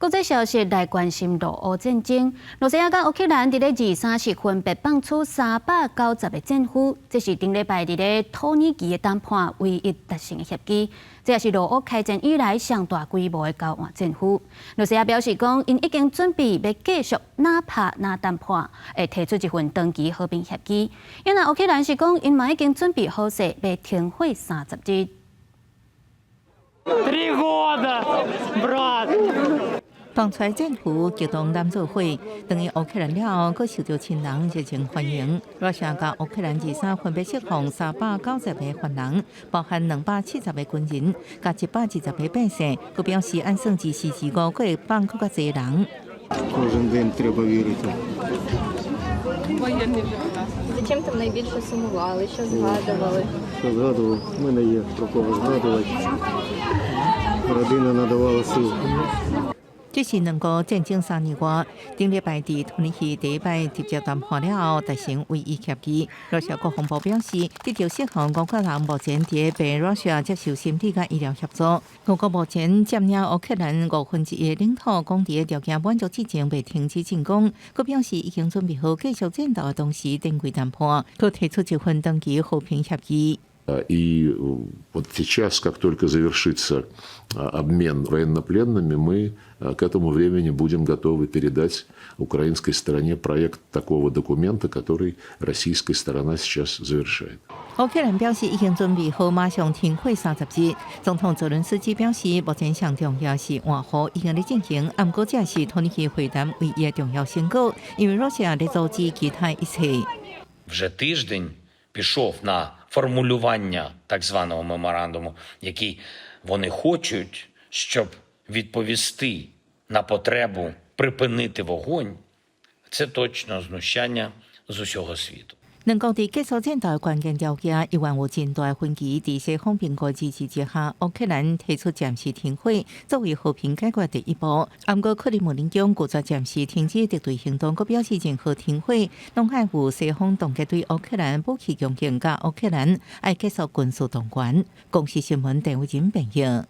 國際消息來關心俄烏戰爭，羅西亞佮烏克蘭佇咧二三時分別放出390個戰俘，這是頂禮拜佇咧土耳其的談判唯一達成的協議。這也是俄烏開戰以來上大規模的交換戰俘。羅西亞表示講，𪜶已經準備欲繼續，哪怕若談判，會提出一份長期和平協議。因為烏克蘭是講，𪜶嘛已經準備好勢，欲停火30日。 3 года, брат. 放出來戰俘激動攬做伙，轉去烏克蘭了後，閣受著親人熱情歡迎。羅西亞佮烏克蘭二三分別釋放390個犯人，包含270個軍人，佮120個百姓。閣表示按算二四二五閣會放閣較濟人。 Кожен день треба вірити. За чим там найбільше сумували? Що згадували? Що згадував? У мене є про кого згадувати. Родина надавала сил. 這是兩國戰爭3年外，頂禮拜佇土耳其第一擺直接談判了後達成唯一協議。羅西亞國防部表示，得著釋放烏克蘭目前佇白羅西亞接受心理佮醫療協助。俄國目前佔領烏克蘭五分之一的領土，講佇條件滿足之前袂停止進攻。閣表示已經準備好繼續戰鬥的同時，展開談判，閣提出一份長期和平協議。 И вот сейчас, как только завершится обмен военнопленными, мы к этому времени будем готовы передать украинской стороне проект такого документа, который российская сторона сейчас завершает. 烏克蘭表示已經準備好馬上停火30日。總統澤倫斯基表示，目前上重要是緩和已經咧進行，毋過這是土耳其會談唯一的重要成果，因為羅西亞咧阻止其他一切。 Вже тиждень пішов на формулювання так званого меморандуму, який вони хочуть, щоб відповісти на потребу припинити вогонь. Це точно знущання з усього світу. 兩國佇結束戰鬥的關鍵條件，依然有真大分歧。佇西方盟國支持之下，烏克蘭提出暫時停火作為和平解決第一步。毋過克里姆林宮拒絕暫時停止敵對行動，閣表示任何停火攏愛有西方凍結對烏克蘭武器供應，佮烏克蘭愛結束軍事動員。公視新聞鄧偉仁編譯。